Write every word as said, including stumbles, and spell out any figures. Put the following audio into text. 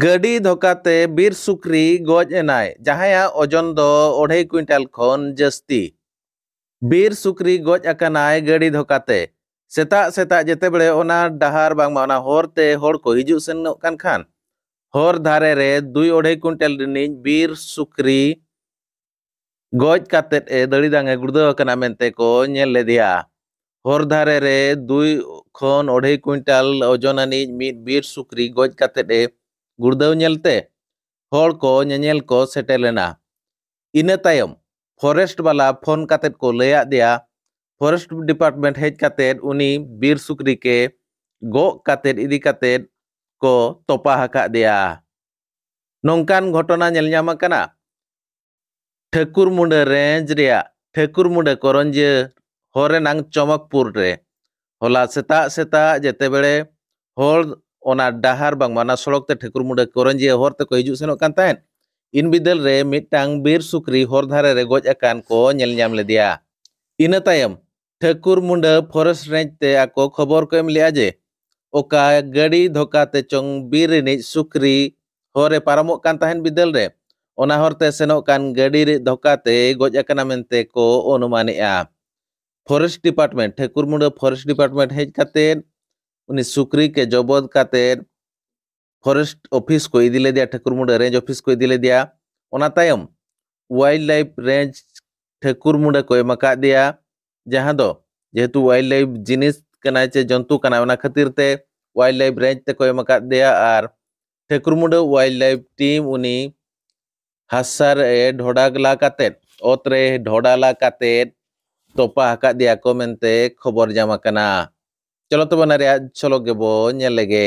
ᱜᱟᱹᱰᱤ ᱫᱷᱚᱠᱟᱛᱮ ᱵᱤᱨ ᱥᱩᱠᱨᱤ ᱜᱚᱡ ᱮᱱᱟᱭ, ᱡᱟᱦᱟᱸᱭᱟᱜ ᱳᱡᱚᱱ ᱫᱚ ᱚᱲᱟᱭ ᱠᱩᱭᱤᱱᱴᱟᱞ ᱠᱷᱚᱱ ᱡᱟᱹᱥᱛᱤ᱾ ᱵᱤᱨ ᱥᱩᱠᱨᱤ ᱜᱚᱡ ᱟᱠᱟᱱᱟᱭ ᱜᱟᱹᱰᱤ ᱫᱷᱚᱠᱟᱛᱮ᱾ ᱥᱮᱛᱟᱜ ᱥᱮᱛᱟᱜ ᱡᱮᱛᱮ ᱵᱮᱲᱮ ᱚᱱᱟ ᱰᱟᱦᱟᱨ ᱵᱟᱝᱢᱟ ᱚᱱᱟ ᱦᱚᱨ ᱛᱮ ᱦᱚᱲ ᱠᱚ ᱦᱤᱡᱩᱜ ᱥᱮᱱᱚᱜ ᱠᱟᱱ ᱠᱷᱟᱱ, ᱦᱚᱨ ᱫᱷᱟᱨᱮ ᱨᱮ ᱫᱩᱭ ᱚᱲᱟᱭ ᱠᱩᱭᱤᱱᱴᱟᱞ ᱨᱤᱱᱤᱡ ᱵᱤᱨ ᱥᱩᱠᱨᱤ ᱜᱚᱡ ᱠᱟᱛᱮᱫ ᱮ ᱫᱟᱹᱲᱤ ᱫᱟᱝ ᱮ ᱜᱩᱲᱫᱟᱹᱣ ᱟᱠᱟᱱᱟ ᱢᱮᱱᱛᱮ ᱠᱚ ᱧᱮᱞ ᱞᱮᱫᱮᱭᱟ᱾ ᱦᱚᱨ ᱫᱷᱟᱨᱮ ᱨᱮ ᱫᱩᱭ ᱠᱷᱚᱱ ᱚᱲᱟᱭ ᱠᱩᱭᱤᱱᱴᱟᱞ ᱳᱡᱚᱱ ᱟᱹᱱᱤᱡ ᱢᱤᱫ ᱵᱤᱨ ᱥᱩᱠᱨᱤ ᱜᱚᱡ ᱠᱟᱛᱮᱫ ᱮ ᱜᱩᱲᱫᱟᱹᱣ ᱧᱮᱞᱛᱮ ᱦᱚᱲ ᱠᱚ ᱧᱮᱧᱮᱞ ᱠᱚ ᱥᱮᱴᱮᱨ ᱞᱮᱱᱟ᱾ ᱤᱱᱟᱹ ᱛᱟᱭᱚᱢ ᱯᱷᱚᱨᱮᱥᱴ ᱵᱟᱞᱟ ᱯᱷᱳᱱ ᱠᱟᱛᱮᱫ ᱠᱚ ᱞᱟᱹᱭᱟᱫ ᱫᱮᱭᱟ᱾ ᱯᱷᱚᱨᱮᱥᱴ ᱰᱤᱯᱟᱨᱴᱢᱮᱱᱴ ᱦᱮᱡ ᱠᱟᱛᱮᱫ ᱩᱱᱤ ᱵᱤᱨ ᱥᱩᱠᱨᱤ ᱠᱮ ᱜᱚᱜ ᱠᱟᱛᱮᱫ ᱤᱫᱤ ᱠᱟᱛᱮᱫ ᱠᱚ ᱛᱚᱯᱟ ᱟᱠᱟᱫ ᱫᱮᱭᱟ᱾ ᱱᱚᱝᱠᱟᱱ ᱜᱷᱚᱴᱚᱱᱟ ᱧᱮᱞ ᱧᱟᱢ ᱟᱠᱟᱱᱟ ᱴᱷᱟᱹᱠᱩᱨᱢᱩᱸᱰᱟᱹ ᱨᱮᱧᱡᱽ ᱨᱮᱭᱟᱜ ᱴᱷᱟᱹᱠᱩᱨᱢᱩᱸᱰᱟᱹ ᱠᱚᱨᱚᱧᱡᱤᱭᱟᱹ ᱦᱚᱨ ᱨᱮᱱᱟᱝ ᱪᱚᱢᱚᱠᱯᱩᱨ ᱨᱮ᱾ ᱦᱚᱞᱟ ᱥᱮᱛᱟᱜ ᱥᱮᱛᱟᱜ ᱡᱮᱛᱮ ᱵᱮᱲᱮ ᱦᱚᱲ ᱚᱱᱟ ᱰᱟᱦᱟᱨ ᱵᱟᱝᱢᱟ ᱚᱱᱟ ᱥᱚᱲᱚᱠ ᱛᱮ ᱴᱷᱟᱹᱠᱩᱨᱢᱩᱸᱰᱟᱹ ᱠᱚᱨᱚᱧᱡᱤᱭᱟᱹ ᱦᱚᱨ ᱛᱮᱠᱚ ᱦᱤᱡᱩᱜ ᱥᱮᱱᱚᱜ ᱠᱟᱱ ᱛᱟᱦᱮᱸᱫ, ᱤᱱ ᱵᱤᱫᱟᱹᱞ ᱨᱮ ᱢᱤᱫᱴᱟᱝ ᱵᱤᱨ ᱥᱩᱠᱨᱤ ᱦᱚᱨ ᱫᱷᱟᱨᱮ ᱨᱮ ᱜᱚᱡ ᱟᱠᱟᱱ ᱠᱚ ᱧᱮᱞ ᱧᱟᱢ ᱞᱮᱫᱮᱭᱟ᱾ ᱤᱱᱟᱹ ᱛᱟᱭᱚᱢ ᱴᱷᱟᱹᱠᱩᱨᱢᱩᱸᱰᱟᱹ ᱯᱷᱚᱨᱮᱥᱴ ᱨᱮᱧᱡᱽ ᱛᱮ ᱟᱠᱚ ᱠᱷᱚᱵᱚᱨ ᱠᱚ ᱮᱢ ᱞᱮᱫᱼᱟ ᱡᱮ ᱚᱠᱟ ᱜᱟᱹᱰᱤ ᱫᱷᱚᱠᱟ ᱛᱮ ᱪᱚᱝ ᱵᱤᱨ ᱨᱤᱱᱤᱡ ᱥᱩᱠᱨᱤ ᱦᱚᱨ ᱨᱮ ᱯᱟᱨᱚᱢᱚᱜ ᱠᱟᱱ ᱛᱟᱦᱮᱸᱱ ᱵᱤᱫᱟᱹᱞ ᱨᱮ ᱚᱱᱟ ᱦᱚᱨ ᱛᱮ ᱥᱮᱱᱚᱜ ᱠᱟᱱ ᱜᱟᱹᱰᱤ ᱨᱮ ᱫᱷᱚᱠᱟ ᱛᱮ ᱜᱚᱡ ᱟᱠᱟᱱᱟ ᱢᱮᱱᱛᱮ ᱠᱚ ᱚᱱᱩᱢᱟᱱᱮᱜᱼᱟ᱾ ᱯᱷᱚᱨᱮᱥᱴ ᱰᱤᱯᱟᱨᱴᱢᱮᱱᱴ, ᱴᱷᱟᱹᱠᱩᱨᱢᱩᱸᱰᱟᱹ ᱯᱷᱚᱨᱮᱥᱴ ᱰᱤᱯᱟᱨᱴᱢᱮᱱᱴ ᱦᱮᱡ ᱠᱟᱛᱮᱫ ᱩᱱᱤ ᱥᱩᱠᱨᱤ ᱠᱮ ᱡᱚᱵᱚᱫ ᱠᱟᱛᱮᱫ ᱯᱷᱚᱨᱮᱥᱴ ᱚᱯᱷᱤᱥ ᱠᱚ ᱤᱫᱤ ᱞᱮᱫᱮᱭᱟ, ᱴᱷᱟᱹᱠᱩᱨᱢᱩᱸᱰᱟᱹ ᱨᱮᱧᱡᱽ ᱚᱯᱷᱤᱥ ᱠᱚ ᱤᱫᱤ ᱞᱮᱫᱮᱭᱟ᱾ ᱚᱱᱟ ᱛᱟᱭᱚᱢ ᱣᱟᱭᱤᱞᱰ ᱞᱟᱭᱤᱯᱷ ᱨᱮᱧᱡᱽ ᱴᱷᱟᱹᱠᱩᱨᱢᱩᱸᱰᱟᱹ ᱠᱚ ᱮᱢ ᱟᱠᱟᱫ ᱫᱮᱭᱟ, ᱡᱟᱦᱟᱸ ᱫᱚ ᱡᱮᱦᱮᱛᱩ ᱣᱟᱭᱤᱞᱰ ᱞᱟᱭᱤᱯᱷ ᱡᱤᱱᱤᱥ ᱠᱟᱱᱟᱭ ᱪᱮ ᱡᱚᱱᱛᱩ ᱠᱟᱱᱟᱭ, ᱚᱱᱟ ᱠᱷᱟᱹᱛᱤᱨ ᱛᱮ ᱣᱟᱭᱤᱞᱰ ᱞᱟᱭᱤᱯᱷ ᱨᱮᱧᱡᱽ ᱛᱮᱠᱚ ᱮᱢ ᱟᱠᱟᱫ ᱫᱮᱭᱟ᱾ ᱟᱨ ᱴᱷᱟᱹᱠᱩᱨᱢᱩᱸᱰᱟᱹ ᱣᱟᱭᱤᱞᱰ ᱞᱟᱭᱤᱯᱷ ᱴᱤᱢ ᱩᱱᱤ ᱦᱟᱥᱟ ᱨᱮ ᱰᱷᱚᱰᱟ ᱞᱟ ᱠᱟᱛᱮᱫ, ᱚᱛ ᱨᱮ ᱰᱷᱚᱰᱟ ᱞᱟ ᱠᱟᱛᱮᱫ ᱛᱚᱯᱟ ᱟᱠᱟᱫ ᱫᱮᱭᱟ ᱠᱚ ᱢᱮᱱᱛᱮ ᱠᱷᱚᱵᱚᱨ ᱧᱟᱢ ᱟᱠᱟᱱᱟ᱾ ᱪᱚᱞᱚ ᱛᱚᱵᱮ ᱚᱱᱟ ᱨᱮᱭᱟᱜ ᱡᱷᱚᱞᱚᱠ ᱜᱮᱵᱚ ᱧᱮᱞ ᱞᱮᱜᱮ᱾